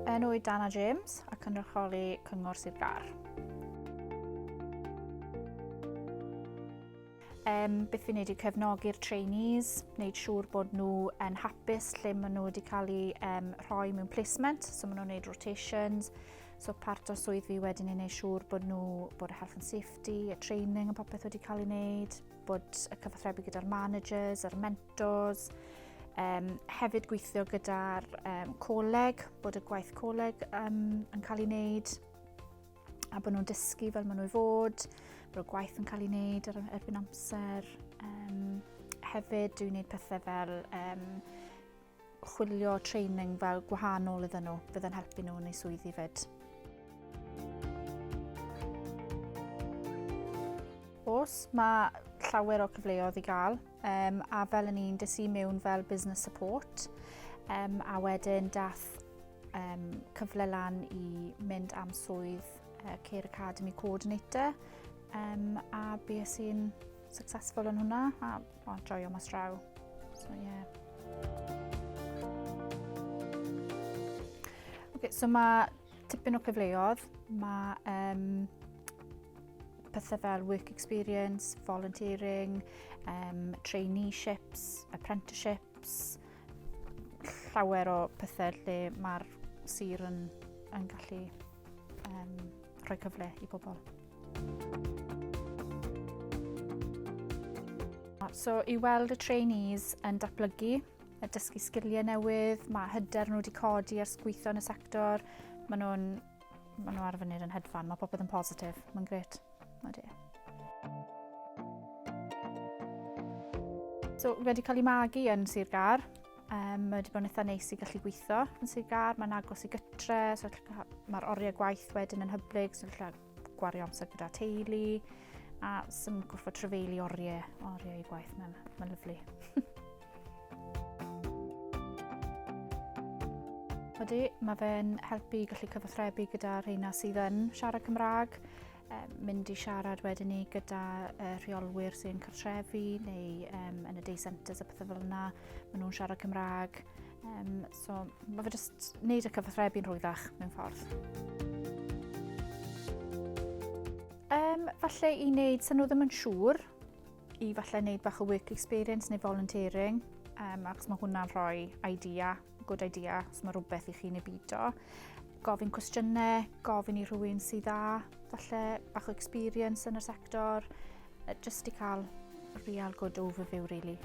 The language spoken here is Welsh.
Enw i Dana James a cynrychioli Cyngor Sir Gâr. Um, beth fi'n neud yw cefnogi'r trainees, wneud siŵr bod nhw yn hapus lle maen nhw wedi cael eu um, rhoi mewn placement, so maen nhw'n neud rotations. So part o swydd fi wedyn i wneud siŵr bod nhw, bod y health and safety, y training a popeth wedi cael ei wneud, bod y cyfathrebu gyda'r managers a'r mentors, um, hefyd gweithio gyda'r um, coleg, bod y gwaith coleg um, yn cael ei wneud, a bod nhw'n dysgu fel maen nhw i fod, bod y gwaith yn cael ei wneud ar, erbyn amser. Um, hefyd, dwi'n gwneud pethau fel um, chwilio training fel gwahanol iddyn nhw, fydd yn helpu nhw yn eu swyddi fyd. Os, mae llawer o cyfleoedd i gael, um, a fel yn un, des i mewn fel business support, um, a wedyn dath um, cyfle lan i mynd am swydd uh, Care Academy Coordinator um, a bues i'n successful yn hwnna a oh, joio mas draw. So, yeah. Okay, so mae tipyn o cyfleoedd. Mae um, pethau fel work experience, volunteering, um, traineeships, apprenticeships, llawer o pethau lle mae'r sir yn, yn gallu um, rhoi cyfle i bobl. So i weld y trainees yn datblygu, y dysgu sgiliau newydd, mae hyder nhw wedi codi ers gweithio yn y sector, maen nhw'n maen nhw ar y funud yn hedfan, mae popeth yn positif, mae'n gret. Odi. So, wedi cael ei magu yn Sir Gar. Um, mae wedi bod yn eitha neis i gallu gweithio yn Sir Gar. Mae'n agos i gytre, so mae'r oriau gwaith wedyn yn hyblyg, so gallu gwario amser gyda teulu, a sy'n gwrfod trefeili oriau, oriau i gwaith. Mae'n ma lyflu. Ydy, mae fe'n helpu i gallu cyfathrebu gyda rheina sydd yn siarad Cymraeg. mynd i siarad wedyn ni gyda uh, rheolwyr sy'n cartrefi neu um, yn y day centres a pethau fel yna. Maen nhw'n siarad Cymraeg. Um, so mae fe jyst wneud y cyfathrebu'n rhwyddach mewn ffordd. Um, falle i wneud, sy'n nhw ddim yn siŵr, i falle wneud bach o work experience neu volunteering, um, achos mae hwnna'n rhoi idea good idea, os mae rhywbeth i chi neu bido. Gofyn cwestiynau, gofyn i rhywun sydd â, falle, bach o experience yn y sector, just i cael real good overview, really.